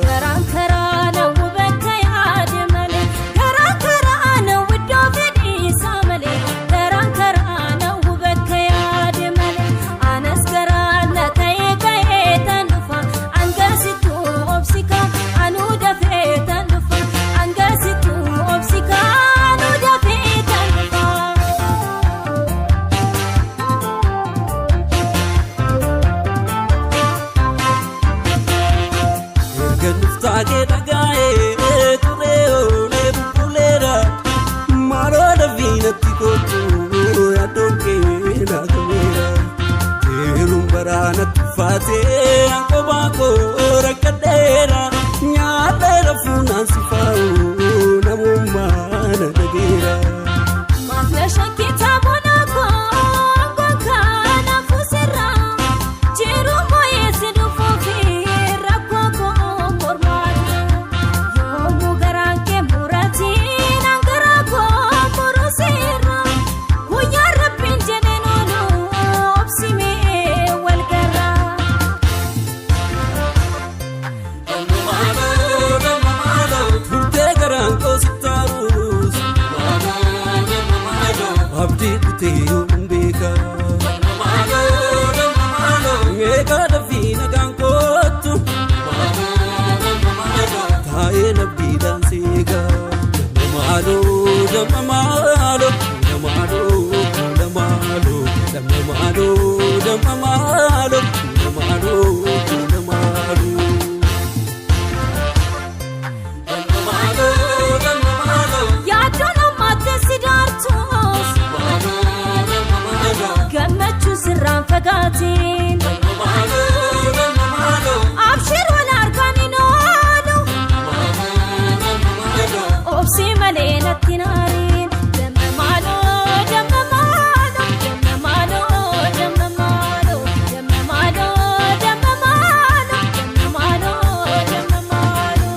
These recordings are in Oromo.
Karaan karaa na hubata yaade malee, karaan karaa na iddoo fedhiisaa malee, karaan karaa na hubata yaade malee, anas karaa na ka'ee ka'ee tan dhufa, hangasittuu obsika anuu dafee tan dhufa, hangasittuu obsika anuu dafee tan dhufa. Erga dhuftaakee dhagaa'ee turee oolee bubbuleera. Maaloo dafii natti kottu yaaddoon kee na qabeera. Yeroon baraa natti ulfaatee anqobaa koo rakkadheera. Nyaadheera fuunaan si faa'u namummaa na dhageera. Maaflasha kitaabota koo kana fuusirra jiru mooyyeessi dhufuufi rakkoo koo mormaadha. Yoomuu garaan kee muratiin hangaraa koo muruseera. Guyyaan rabbiin jedheen oolu obsimee wal garra. Turtee garaan koo si taa'us abdii kutee yoon beeka. Meeqa dafii nagaan kottu taa'ee nabdiidhaan seega. Maaloo damma maaloo maaloo maaloo damma maaloo damma maaloo maaloo maaloo. Yaaddoon ammaatti si daartus gammachuu sirraan fagaatiin. Abshir wal harkaan hin oolu obsi malee natti naariin. Damma maaloo damma maaloo damma maaloo damma maaloo damma maaloo damma maaloo damma maaloo damma maaloo.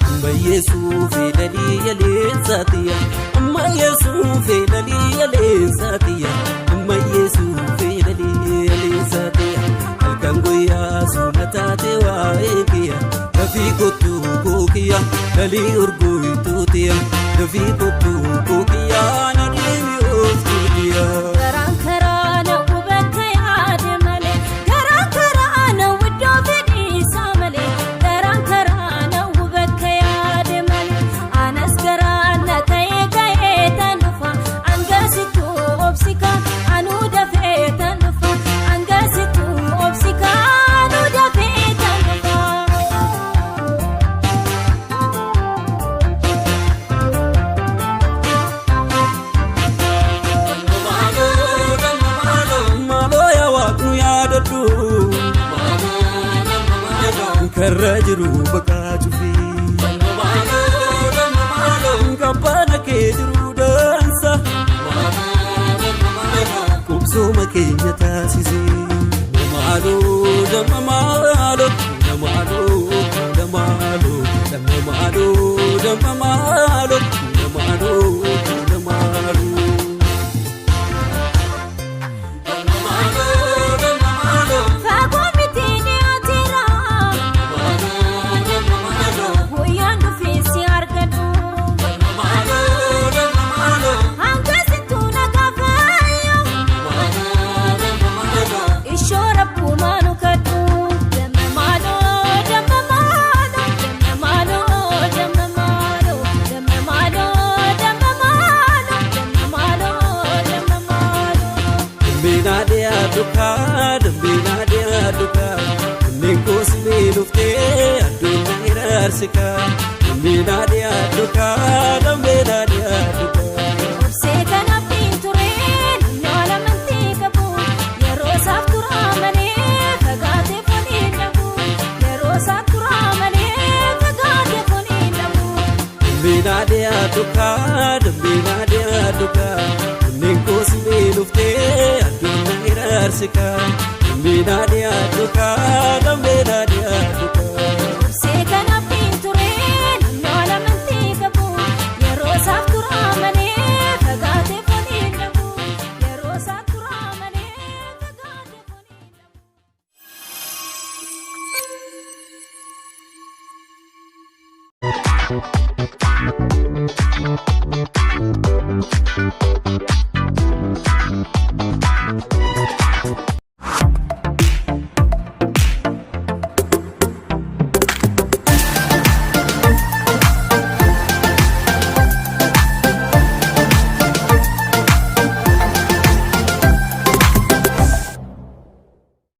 Ammayyeessuu fedhalii yaleessaatiya. Ammayyeessuu fedhalii yaleessaatiya. Ammayyeessuu fedhalii yaleessaatiya. Halkan guyyaa suuna taate waa'ee kiyya. Dafii kottu kookiya lalii urguutuutiya. Dafii kottu kookiya na deemi ooftuutiya. Karaan karaa na hubata yaade malee, karaan karaa na iddoo fedhiisaa malee, karaan karaa na hubata yaade malee, anas karaa na ka'ee ka'ee tan dhufa, hangasittuu obsika anuu dafee tan dhufa, hangasittuu obsika anuu dafee tan dhufa. Maaloo yaa waaqnu yaadadhu. Karra jiru baqaa cufi. Kabbaana kee jiru dansa. Qubsuma keenya taasise. Maaloo damma maaloo maaloo maaloo damma maaloo damma maaloo maaloo maaloo. Fagoo miti dhiyaateera. Guyyaan dhufee si argadhu. hiraarsikaa Dambeena dhiyaadhu kaa dambeena dhiyaadhu kaa. Obsee kanaaf hin ture namni waan amantii qabu yeroo isaaf turaa malee fagaatee fooniin dhabu yeroo isaaf turaa malee fagaatee fooniin dhabu. Dambeena dhiyaadhu kaa dambeena dhiyaadhu kaa Onneen koos beeloftee adduun na hiraarsikaa Dambeena dhiyaadhu kaa dambeena dhiyaadhu kaa. Obsee kanaaf hin ture namni waan amantii qabu yeroo isaaf turaa malee fagaatee fooniin dhabu yeroo isaaf turaa malee fagaatee fooniin dhabu.